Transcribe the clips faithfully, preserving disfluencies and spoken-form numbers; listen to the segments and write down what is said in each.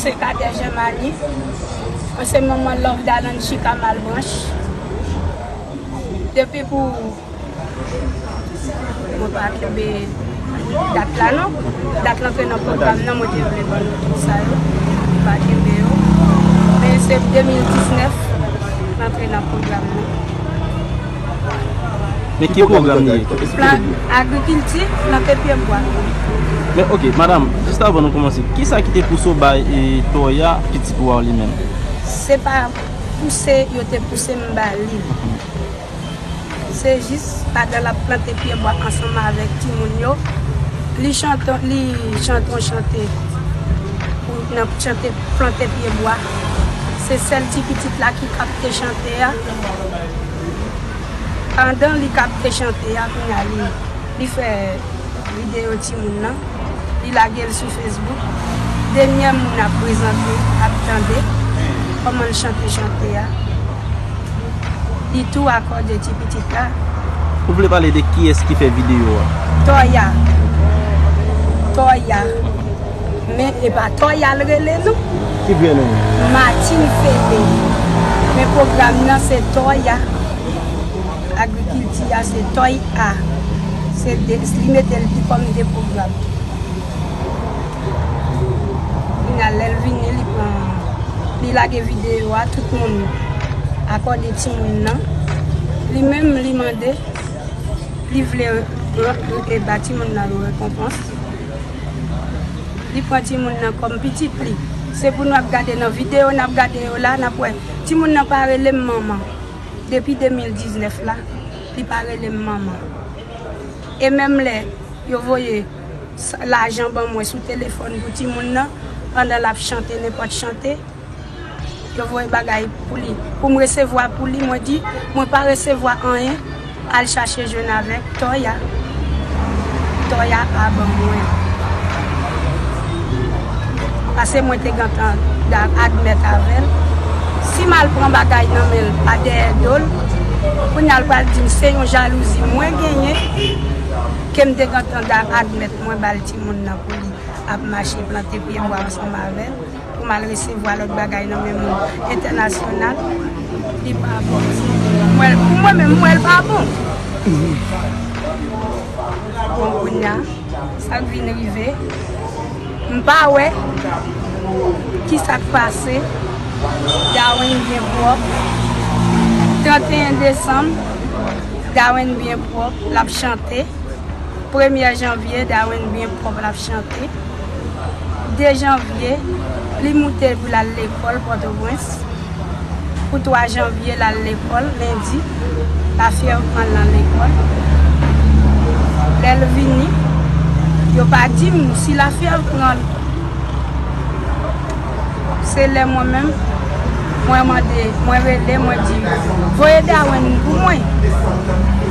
Se Kadè Jèmani. Mwen se manman Love Dalanchi Kamal Branch. Depi pou mwen pa kenbe dat la non. Dat la antre nan pwogram nan, mwen te vle ban nou tout sa yo. Mwen pa kenbe yo. Men se de mil diznèf l antre nan pwogram nan. Men ki pwogram li ye? Plan agrikilti, plante pye bwa. Men ok, madanm, jis avan nou kòmanse, kisa ki te pouse w bay e, Toya pitit ou a li menm? Se pa pouse yo te pouse m ba li. Se jis pandan l ap plante pye bwa ansanm avèk timoun yo, li chante, li chante yon chante pou nan chante plante pye bwa. Se sèl ti pitit la ki kapte chante a. Pandan li kapte chante a, kounye a li, li fè videyo timoun nan, li lage l sou Facebook. Dènyè moun ap prezante, ap tande kòman l chante chante a. Li tou akòde ti pitit la. Ou vle pale de kiyès ki fè videyo a? Toya. Toya. Men e pa Toya l rele non. Ki vre non? Martine Fele. Men pwogram nan se Toya. Agrikilti a se Toy A. Se de, li mete l pi kòm de pwogram. Kounye a lè l vini, li pran, li lage videyo a, tout moun akòde timoun nan. Li menm, li mande, li vle re-, re-, ba timoun nan yon rekonpans. Li pran timoun nan kòm pitit li. Se pou nou ap gade nan videyo n ap gade yo la, n ap wè. Timoun nan pa rele m manman. Depi de mil diznèf la, li pa rele m manman. E menm lè yo voye sa, lajan ban mwen sou telefòn pou timoun nan, pandan l ap chante nenpòt chante, yo voye bagay pou li. Pou m resevwa pou li, mwen di, mwen pa resevwa anyen, al chache jwenn avèk Toya. Toya pa ban mwen. Paske mwen te gentan da-, admèt avè l. Si m al pran bagay nan men l pa dèyè do l, kounye a l pral di m se yon jalouzi mwen genyen, ke m te gentan da-, admèt mwen ba l timoun nan pou li ap mache plante pye bwa ansanm avè l, pou m al resevwa lòt bagay nan men moun entènasyonal, li pa bon. Mwen, pou mwen menm, mwen, l pa bon. Bon, kounye a, sa k vin rive, m pa wè kisa k pase. Darwin byen pwòp. Tranteyen desanm, Darwin byen pwòp, l ap chante. Premyè janvye, Darwin byen pwòp, l ap chante. De janvye, li moute pou l al lekòl Pòtoprens. Pou twa janvye, l al lekòl, lendi, lafyèv pran l nan lekòl. Lè l vini, yo pa di m si lafyèv pran l. Se lè mwen menm, mwen mande, mwen rele, mwen di, voye Darwin pou mwen.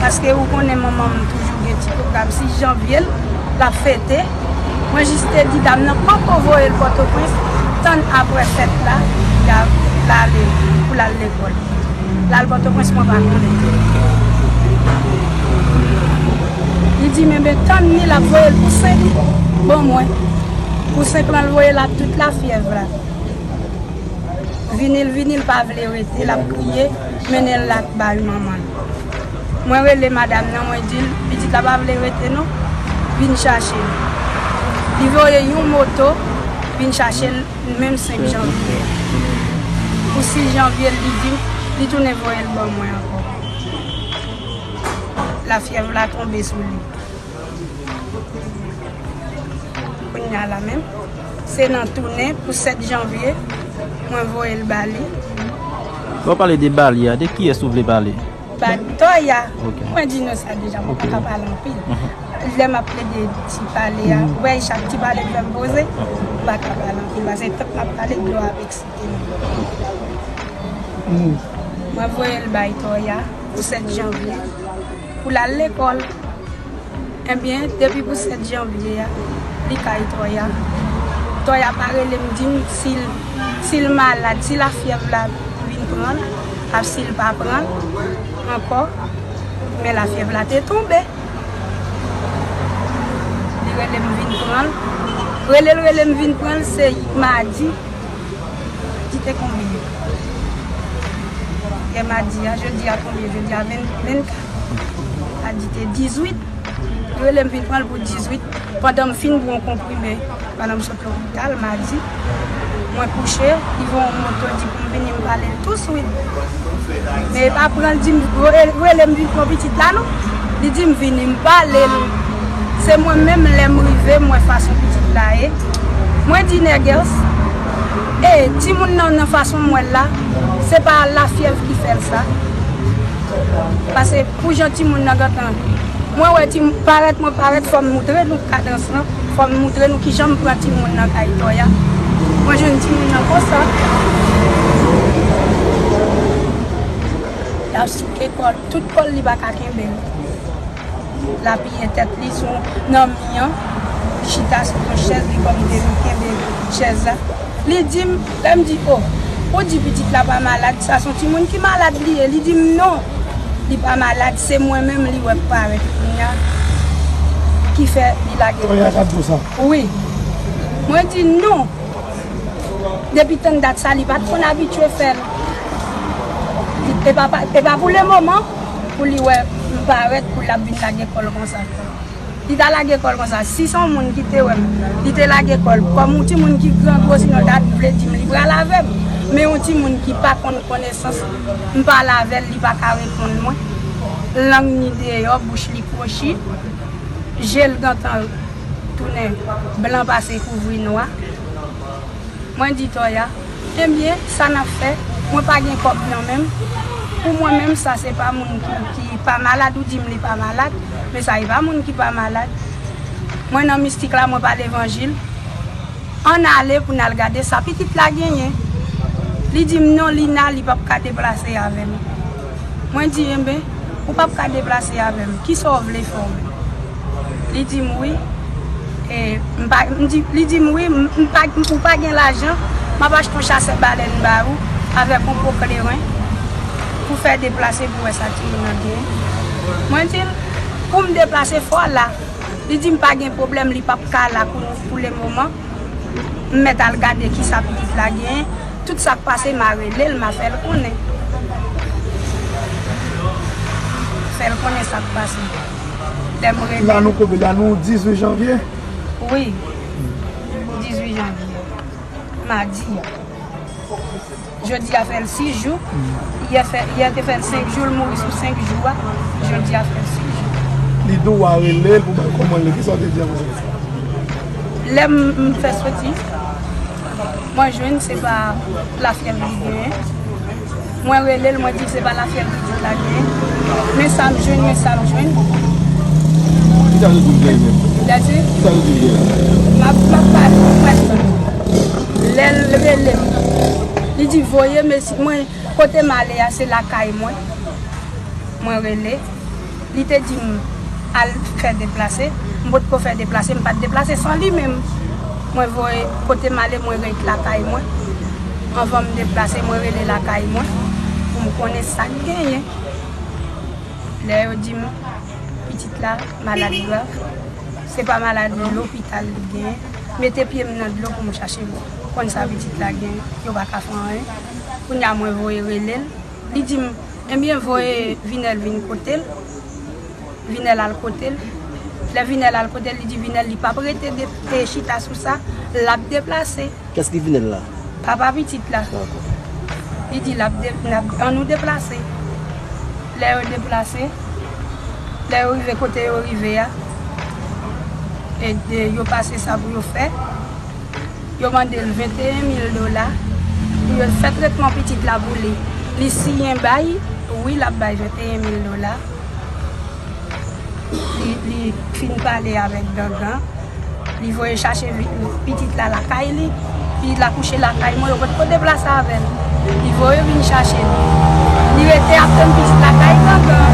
Paske ou konnen manman m toujou gen ti pwogram sis janvye l, l ap fete. Mwen jis te di dam nan poko voye l Pòtoprens, tann apre fèt la, l a, l ale, pou l al lekòl. L al Pòtoprens, mwen pa konnen. Li di m, enben, tann li, l ap voye l pou senk ban mwen. Pou senk lan, l voye l ak tout lafyèv la. Vini l, vini l, pa vle rete, l ap kriye, mennen l la bay manman l. Mwen rele madanm nan, mwen di l, pitit la pa vle rete non, vin chache l. Li voye yon moto, vin chache l menm senk janvye. Pou sis janvye, li di, li tounen voye l ban mwen ankò. Lafyèv la tonbe sou li. Kounye a la menm, se nan tounen pou sèt janvye, mwen voye l ba li. Lè w pale de ba li a, de kiyès ou vle pale? Ba Toya. Ok. Mwen di nou sa deja, mwen pa Ok. ka pale anpil. Mhm. Lè m ap plede ti pale a, ou wè chak ti pale k fè m poze, m pa ka pale anpil. Paske tank m ap pale, dlo ap eksite m. Mwen voye l bay Toya pou sèt janvye, pou l al lekòl. Ebyen, depi pou sèt janvye a, li kay Toya. Toya pa rele m di m si l, si l malad, si lafyèv la vin pran l, ak si l pa pran l ankò. Men lafyèv la te tonbe. Li rele m vin pran l. Rele l, rele m vin pran l, se madi. Te konbyen? Yè madi a, jodi a konbyen? Jodi a ven, vennkat. Madi te dizuit. Li rele m vin pran l pou dizuit. Pandan m fin bwè yon konprime, pandan m sot lopital madi, mwen kouche, li voye yon moto, di pou m vini, m pale l touswit. Men e pa pran l, di m, rele, rele m vin pran pitit la non. Li di m vini, m pale l. Se mwen menm, lè m rive, m wè fason pitit la ye. Mwen di Nègès, e, timoun nan, nan fason m wè l la, se pa lafyèv ki fè l sa. Paske pou jan timoun nan gentan, mwen wè ti parèt, mwen parèt, fò m moutre nou kadans lan, fò m moutre nou kijan m pran timoun nan kay Tòya. Mwen jwenn timoun nan konsa. L ap souke kò l, tout kò l li pa ka kenbe l. L apiye tèt li sou, nan mi an, li chita sou yon chèz, li kòm te vin kenbe chèz la. Li di m, lè m di, o, ou di pitit la pa malad, sa se yon timoun ki malad li ye. Li di m non, li pa malad, se mwen menm li wè k parèt kounye a ki fè li lage. Tòya ka di w sa? Wi. Mwen di non. Depi tann dat sa, li pa t konn abitye fè l. Li, e pa, pa, e pa pou lemoman pou li wè m parèt pou l ap vin lage kò l konsa. Li ta lage kò l konsa. Si se yon moun ki te wè m, li te lage kò l. Kòm yon timoun ki grangou, sinon l ta vle di m li pral avè m. Men yon timoun ki pa konn konesans, m pale avè l, li pa ka reponn mwen. Lang ni deyò, bouch li kwochi, je l gentan tounen blan pase kouvri nwa. Mwen di Tòya, ebyen, sa n ap fè, mwen pa gen kòb nan men m. Pou mwen menm, sa se pa moun ki, ki pa malad, ou di m li pa malad, men sa e pa moun ki pa malad. Mwen nan mistik la, mwen pa levanjil. Ann ale pou n al gade sa pitit la genyen. Li di m non, Lina, li p ap ka deplase avè m. Mwen di, enben, ou p ap ka deplase avè m. Kisa w vle fè w menm? Li di m wi. E, m pa, m di, li di m wi, m, m pa, ou pa gen lajan, m ap achte yon chasè balèn ba ou avèk yon po kleren pou fè deplase pou wè sa timoun nan genyen. Mwen di l, pou m deplase fò la. Li di m pa gen pwoblèm, li p ap ka la pou, pou lemoman. M mèt al gade kisa pitit la genyen. Tout sa k pase, m a rele l, m a fè l konnen. Fè l konnen sa k pase. Lè m rele. La nou konbyen? La nou dizuit janvye? Wi. Dizuit janvye. Madi a. Jodi a fè l sis jou. Yè fè, yè te fè l senk jou, l mouri sou senk jou a. Jodi a fè l sis jou. Li di w a rele l pou bay kòman l ye, kisa w te di apre sa? Lè m, m fè soti, mwen jwenn se pa lafyèv li genyen. Mwen rele l, mwen di l se pa lafyèv pitit la genyen. Men sa m jwenn, men sa m jwenn. Kisa w te di l genyen menm? Lè di? Kisa w te di l genyen? M ap, m ap pale, m ap pale. Lè l rele m, li di voye mesye, mwen, kote m ale a, se lakay mwen. Mwen rele. Li te di m al fè deplase. M potko fè deplase, m pa t deplase san li menm. Mwen voye kote m ale, mwen ret lakay mwen. Anvan m deplase, mwen rele lakay mwen pou m konnen sa k genyen. Lè yo di m pitit la malad grav, se pa malad lopital li genyen. Mete pye m nan dlo pou m chache konn sa pitit la genyen. Yo pa ka fè anyen. Kounye a mwen voye rele l. Li di m, ebyen voye Vinèl vin kote l. Vinèl al kote l. Lè Vinèl al kote l, li di Vinèl li p ap rete de, e chita sou sa, l ap deplase. Kès ki Vinèl la? Papa pitit la. Dakò. Li di l ap de, n ap, ann nou deplase. Lè yo deplase, lè yo rive kote yo rive a, e, e yo pase sa pou yo fè. Yo mande l venteyen mil dola pou yo fè tretman pitit la pou li. Li siyen bay, wi, l ap bay venteyen mil dola. Li, li fin pale avèk gangan. Li voye chache vi-, pitit la lakay li. Pitit la kouche lakay mwen, yo potko deplase avè l. Li voye vin chache li. Li rete ap tann pitit la kay gangan.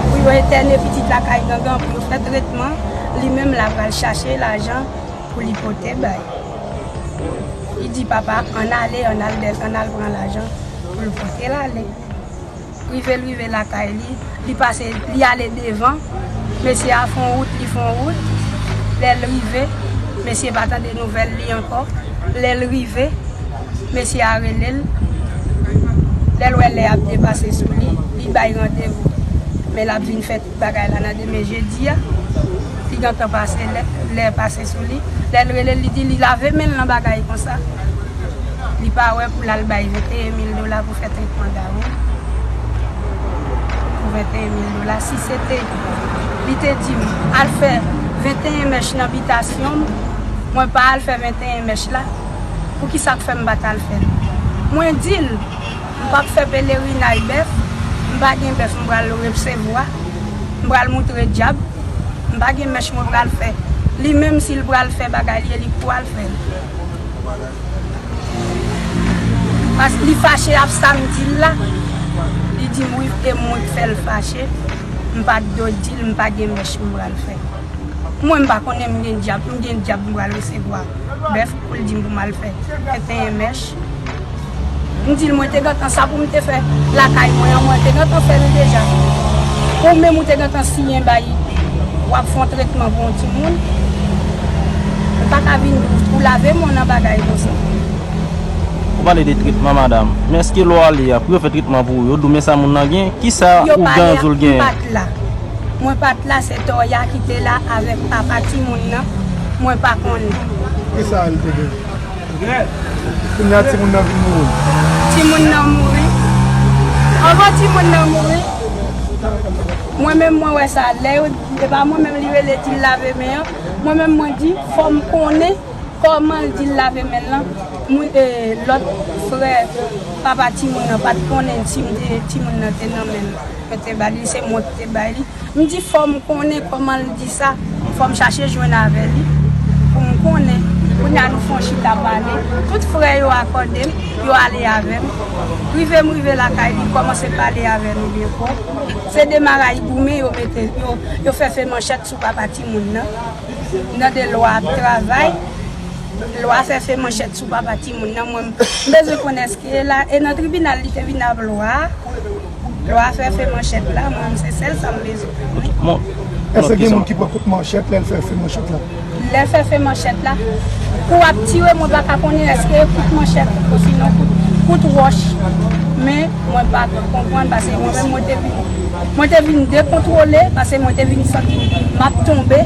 Pou yo entène pitit la kay gangan, pou yo fè tretman. Li menm la pral chache lajan pou li pote bay. Li di papa, ann ale, ann al dè-, ann al pran lajan pou l pote l ale. Rive l rive lakay li, li pase, li ale devan. Mesye a fè yon wout, li fè yon wout. Lè l rive, mesye pa tande nouvèl li ankò. Lè l rive, Mesye a rele l. Lè l wè lè a ap depase sou li, li bay randevou. Men l ap vin fè tout bagay la nan demen jedi a. Li gentan pase lè, lè pase sou li. Lè l rele l, li di li lave men l nan bagay konsa. Li pa wè pou l al bay venteyen mil dola pou fè tretman dawonn. Pou venteyen mil dola. Si se te, li te di m, al fè venteyen mèch nan bitasyon m, mwen pa al fè venteyen mèch la, poukisa k fè m pa t al fè l? Mwen di l, m p ap fè pelerinaj bèf, m pa gen bèf m pral resevwa, m pral moutre dyab, m pa gen mèch mwen pral fè. Li menm si l pral fè bagay li, e li k pral fè l. Paske li fache ap sa m di l la. Li di m wi, e mwen k fè l fache. M pa t dwe di l m pa gen mèch m pral fè. Mwen m pa konnen m gen dyab, m gen dyab m pral resevwa bèf pou l di m pou m al fè venteyen mèch. M di l mwen te gentan sa pou m te fè lakay mwen an, mwen te gentan fè l deja. Ou menm ou te gentan siyen bay w ap fè yon tretman pou yon timoun. Ou pa ka vin ou lave men w nan bagay konsa. Ou pale de tretman, madanm. Men èske lè w ale a, pou yo fè tretman pou ou, yo di w men sa moun nan gen? Kisa ou gen anzou l gen? Yo pale a, m pa t la. Mwen pa t la, se Toya ki te la avèk papa timoun nan. Mwen pa konnen. Kisa l te gen? Kounye a timoun nan vin mouri. Timoun nan mouri. Anvan timoun nan mouri, mwen menm mwen wè sa. Lè yo, e pa mwen menm li rele di l lave men an. Mwen menm mwen di, fò m konnen kòman l di l lave men l lan. Mwen, e, lòt frè papa timoun nan pa t konnen si m te, timoun nan te nan men l. Mwen te ba li, se mwen ki te bay li. M di fò m konnen kòman l di sa, fò m chache jwenn avè li pou m konnen. Kounye a nou fè yon chita pale. Tout frè yo akòde m, yo ale avè m. Rive m rive lakay li, kòmanse pale avè nou byen fò. Se de maray goumen yo mete, yo, yo fè fè manchèt sou papa timoun nan. Nan de lwa ap travay, lwa fè fè manchèt sou papa timoun nan. Mwen, m bezwen konnen èske la, e nan tribinal li te vin ap lwa a. Lwa fè fè manchèt la, mwen, se sèl sa m bezwen konnen. Èske gen moun ki pran kout manchèt lè l fè fè manchèt la? Lè fè fè manchèt la, kou ap tire, mwen pa ka konnen èske e kout manchèt, osinon kout, kout wòch. Men, mwen pa konprann, paske mwen menm, mwen te vin, mwen te vin dekontwole, paske mwen te vin santi m ap tonbe.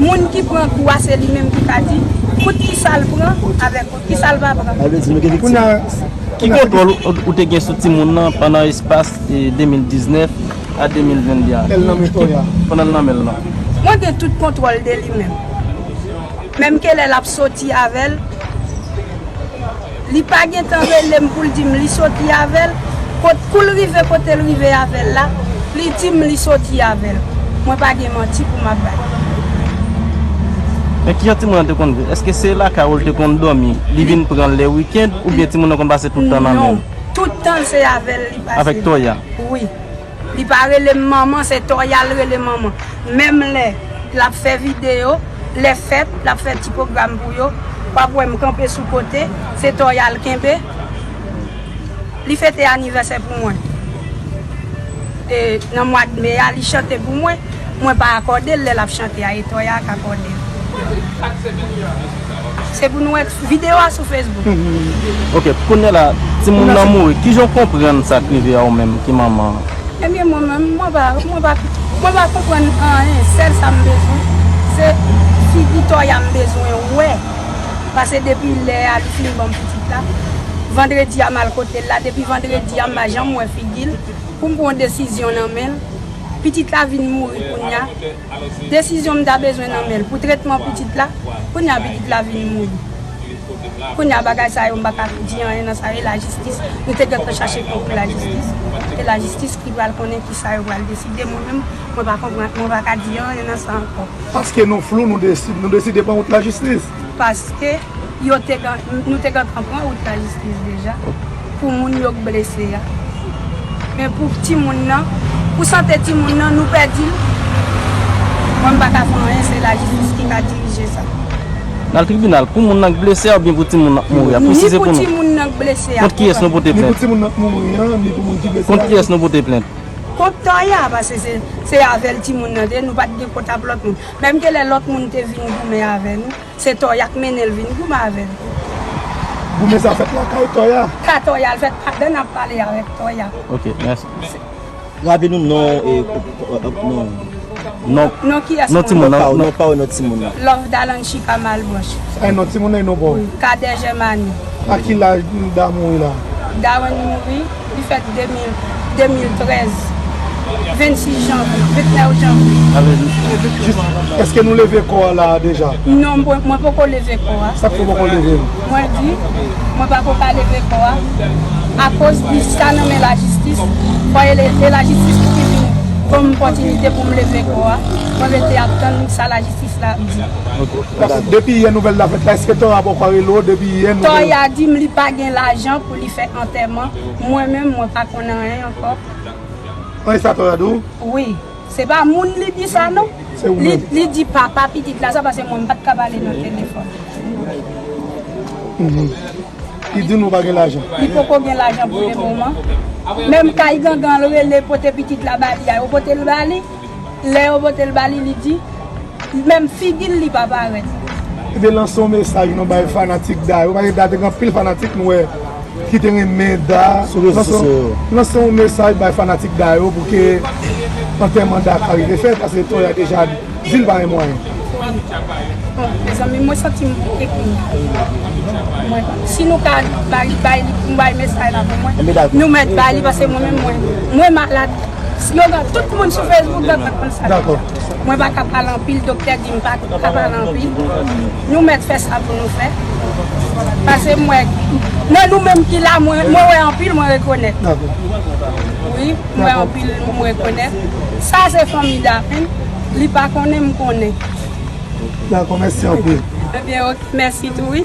Moun ki pran kou a, se li menm ki ka di kout kisa l pran, avèk kout kisa l pa pran. Kounye a, Ki kontwòl ou, ou te gen sou timoun nan pandan espas, e, de mil diznèf a de mil venndè a? Lè l nan men Toya. Pandan l nan men l lan. Mwen gen tout kontwòl de li menm. Menm ke lè l ap soti avè l, li pa gentan rele m pou l di m li soti avè l. Kot, kou l rive kote l rive avè l la, li di m li soti avè l. Mwen pa gen manti pou m ap bay. Men kijan timoun nan te konn viv? Èske se lakay ou l te konn dòmi? Li vin pran l lè wikenn oubyen timoun nan konn pase tout tan nan men l? Non, tout tan l se avè l li pase. Avèk Toya? Wi. Li pa rele m manman, se Toya l rele manman. Menm lè l ap fè videyo, lè fèt, l ap fè ti pwogram pou yo, w ap wè m kanpe sou kote, se Toya l kenbe. Li fete anivèsè pou mwen. E, nan mwa d me a, li chante pou mwen. Mwen pa akòde l lè l ap chante a, e Toya k akòde l. Se pou nou wè videyo a sou Facebook. Ok, kounye a la, timoun nan mouri. Kijan w konprann sa k rive a ou menm ki manman an? Ebyen, mwen menm, mwen pa, mwen pa, mwen pa konprann anyen. Sèl sa m bezwen, se figi Toya m bezwen wè. Pase depi lè a, li fin ban m pitit la. Vandredi a, m al kote l la. Depi vandredi a, m pa janm wè figi l. Pou m pran yon desizyon nan men l. Pitit la vin mouri kounye a. Desizyon m ta bezwen nan men l pou tretman pitit la, kounye a pitit la vin mouri. Kounye a bagay sa yo, m pa ka di anyen nan sa, e lajistis. Nou te gentan chache kont pou lajistis. E lajistis ki pral konnen kisa yo pral deside. Mwen menm, mwen pa konprann, mwen pa ka di anyen nan sa ankò. Paske nou flou, nou deside, nou deside pran wout lajistis. Paske yo te gen, nou te gentan pran wout lajistis deja pou moun yo k blese a. Men pou timoun nan, pou sante timoun nan, nou pèdi l. Mwen, m pa ka fè anyen, se lajistis ki ka dirije sa. N al tribinal pou moun nan k blese a oubyen pou timoun nan k mouri a? Ni pou timoun nan k blese a. Kont kiyès nou pote plent? Ni pou timoun nan k mouri an, ni pou moun ki blese a. Kont kiyès nou pote plent? Kont Toya, paske se, se avè l timoun nan te ye, nou pa t gen kont ap lòt moun. Menm ke lè lòt moun te vin goumen avè nou, se Toya k mennen l vin goumen avè l. Goumen sa fèt lakay Tòya. Ka Tòya, l fèt pandan n ap pale avèk Tòya. Ok, mèsi. Raple nou non e non. Non, Non, kiyès non mwen? timoun nan. Non pa Non. Non pa non timoun nan. Love Dalanchi Kamalbranch. Ay non timoun nan non bon. Kadè Jèmani. A ki laj Linda mouri la? Darren mouri, li fèt de mil, de mil trèz. Vennsis janvye, vennèf janvye. Jis, èske nou leve kò a la deja? Non, mwen, mwen poko leve kò a. Sa k fè w poko leve l? Mwen di, mwen pa ko ka leve kò a. Akoz li sa nan men lajistis, fò e le- e lajistis ki vin ban m opòtinite pou m leve kò a. Mwen rete ap tann sa lajistis la ap di. Paske depi yè nouvèl la fèt la, èske Tòya poko rele w depi yè nouvèl? Tòya di m li pa gen lajan pou li fè antèman. Mwen menm, mwen pa konn anyen ankò. An e sa Tòya di w? Wi. Se pa moun li di sa non. Se ou Li, menm. Li di papa pitit la sa, paske mwen m pa t ka pale nan telefòn. Li di nou pa gen lajan. Li poko gen lajan pou le moman. Menm kay gangan l rele pote pitit la ba li a, yo pote l ba li. Lè yo pote l ba li, li di, menm figi l li pa parèt. Ebyen lanse yon mesaj nou bay fanatik Da yo. Paske Da te gen anpil fanatik nou wè ki te renmen Da. Sou rezo sosyo yo. Lanse yon mesaj bay fanatik Da yo pou ke antèman Da ka rive fèt, paske Tòya deja di l pa gen mwayen. Bon, mezanmi, mwen santi m ekri. Mwen, si nou ka bay, bay li pou m bay mesaj la pou mwen, Enben, dakò. Nou mèt bay li, paske mwen menm mwen, mwen malad. Si yo gen tout moun sou Facebook, yo konn sa. Dakò. Mwen pa ka pale anpil, doktè di m pa ka pale anpil. Nou mèt fè sa pou nou fè. Paske mwen, nan nou menm ki la, mwen, mwen wè anpil, mwen rekonèt. Dakò. Wi, mwen wè anpil, mwen rekonèt. Sa se fanmi Daphine, li pa konnen, m konnen. Dakò, mèsi anpil. Ebyen, ok, mèsi tou, wi.